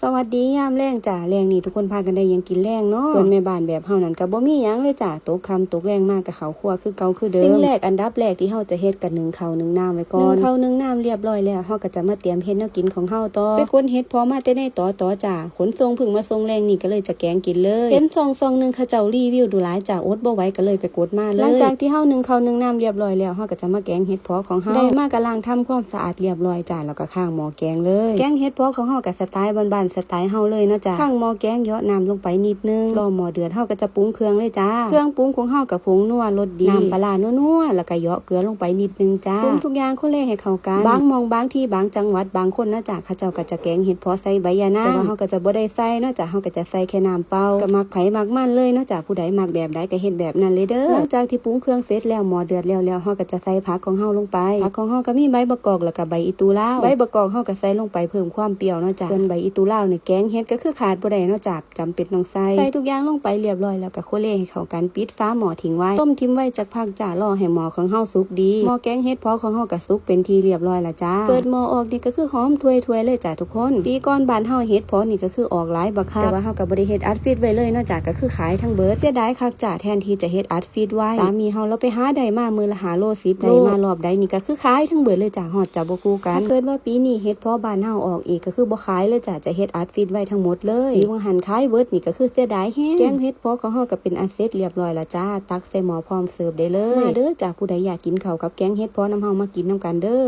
ສະຫວັດດີຍາມແລງຈ້າ. ແລງນີ້ທຸກຄົນພາກັນໄດ້ຫຍັງກິນແລງເນາະ? ສ່ວນແມ່ບ້ານແບບເຮົານັ້ນກໍບໍ່ມີຫຍັງເລີຍຈ້າ. ຕົກຄ່ຳຕົກແລງມາກໍເຂົ້າຄົວຄືເກົ່າຄືເດີມ. ສິ່ງແລກອັນດັບແລກທີ່ເຮົາຈະເຮັດກໍໜຶ້ງເຂົ້າໜຶ້ງນ້ຳໄວ້ກ່ອນ. ໜຶ້ງເຂົ້າໜຶ້ງນ້ຳລຽບຮ້ອຍແລ້ວ ເຮົາກໍຈະມາຕຽມເຮັດແນວກິນຂອງເຮົາຕໍ່. ໄປຂົນເຫັດເຜາະມາແຕ່ໃນຕໍຕໍ່ຈ້າ. ຂົນສົ່ງເພິ່ງມາສົ່ງແລງນີ້ ກໍເລີຍຈະແກງກິນເລີຍ. ເຫັນຊ່ອງຊ່ອງໜຶ່ງເຂົາເຈົ້າຣີວິວດູຫຼາຍຈ້າ ອົດບໍ່ໄຫວກໍເລີຍໄປກົດມາເລີຍ. ຫຼັງຈາກທີ່ເຮົາໜຶ້ງເຂົ້າໜຶ້ງນ້ຳລຽບຮ້ອຍແລ້ວ ເຮົາກໍຈະມາແກງເຫັດເຜາະຂອງເຮົາ. ໄດ້ມາກໍລ້າງທຳຄວາມສະອາດລຽບຮ້ອຍຈ້າ ແລ້ວກໍຄ້າງໝໍ້ແກງເລີຍ. ແກງເຫັດເຜາະຂອງເຮົາກໍສະໄຕບ້ານໆ ສະໄຕເຮົາເລີຍເນາະຈ້າ. ຄ້າງໝໍ້ແກງ ເຍາະນ້ຳລົງໄປນິດໜຶ່ງ. ລໍໝໍ້ເດືອດ ເຮົາກໍຈະປຸງເຄື່ອງເລີຍຈ້າ. ເຄື່ອງປຸງຂອງເຮົາກໍຜົງນົວ ລົດດີ ນ້ຳປາຮ້ານົວໆ ແລ້ວກໍເຍາະເກືອລົງໄປນິດໜຶ່ງຈ້າ. ປຸງທຸກຢ່າງຄົນເລໃຫ້ເຂົ້າກັນ. ບາງໝ່ອງ ບາງທີ່ ບາງຈັງຫວັດ ບາງຄົນເນາະຈ້າ ເຂົາເຈົ້າກໍຈະແກງເຫັດເຜາະໃສ່ໃບຢານາງ ແຕ່ວ່າເຮົາກໍຈະບໍ່ໄດ້ໃສ່ເນາະຈ້າ. ເຮົາກໍຈະໃສ່ແຄ່ນ້ຳເປົ່າ ກໍມັກໃຜມັກມັນເລີຍເນາະຈ້າ. ຜູ້ໃດມັກແບບໃດກໍເຮັດແບບນັ້ນເລີຍເດີ. ຫຼັງຈາກທີ່ປຸງເຄື່ອງເສັດແລ້ວ ໝໍ້ເດືອດແລ້ວໆ ເຮົາກໍຈະໃສ່ຜັກຂອງເຮົາລົງໄປ. ຜັກຂອງເຮົາກໍມີໃບບັກກອກ ແລ້ວກໍໃບອີ່ຕູລາວ. ໃບບັກກອກເຮົາກໍໃສ່ລົງໄປເພີ່ມຄວາມປ່ຽວເນາະຈ້າ. ສ່ວນໃບອີ່ຕູລາວນີ້ ແກງເຫັດກໍຄືຂາດບໍ່ໄດ້ເນາະຈ້າ ຈຳເປັນຕ້ອງໃສ່. ໃສ່ທຸກຢ່າງລົງໄປລຽບຮ້ອຍແລ້ວກໍໂຄເລໃຫ້ເຂົ້າກັນ ປິດຝາໝໍ້ຖິ້ມໄວ້. ຕົ້ມຖິ້ມໄວ້ຈັກພັກຈ້າ ລໍໃຫ້ໝໍ້ຂອງເຮົາສຸກດີ. ໝໍ້ແກງເຫັດເຜາະຂອງເຮົາກໍສຸກເປັນທີ່ລຽບຮ້ອຍລະຈ້າ. ເປີດໝໍ້ອອກນີ້ກໍຄືຫອມຖ້ວຍໆເລີຍຈ້າທຸກຄົນ. ປີກ່ອນບ້ານເຮົາເຫັດເຜາະນີ້ກໍຄືອອກຫຼາຍບັກຄັກ ແຕ່ວ່າເຮົາກໍບໍ່ໄດ້ເຮັດອັດຟິດໄວ້ເລີຍເນາະຈ້າ ກໍຄືຂາຍທັງເບີດ. ເສຍດາຍຄັກຈ້າ ແທນທີ່ຈະເຮັດອັດຟິດໄວ້ ສາມີເຮົາລາວໄປຫາໄດ້ມາມື້ລະຫ້າໂລສິບໂລ ໄດ້ມາລອບໃດນີ້ກໍຄືຂາຍທັງເບີດເລີຍຈ້າ ຮອດຈະບໍ່ຄູ່ກັນ. ຖ້າເກີດວ່າປີນີ້ເຫັດເຜາະບ້ານເຮົາອອກອີກ ກໍຄືບໍ່ຂາຍເລີຍຈ້າ ຈະເຮັດອັດຟິດໄວ້ທັງໝົດເລີຍ. ປີວ່າຫັ້ນຂາຍເບີດນີ້ກໍຄືເສຍດາຍແຮງ. ແກງເຫັດເຜາະຂອງເຮົາກໍເປັນອັນເສັດລຽບຮ້ອຍລະຈ້າ ຕັກໃສ່ໝໍ້ພ້ອມເສີບໄດ້ເລີຍ. ມາເດີຈ້າ ຜູ້ໃດຢາກກິນເຂົ້າກັບແກງເຫັດເຜາະນຳເຮົາ ມາກິນນຳກັນເດີ.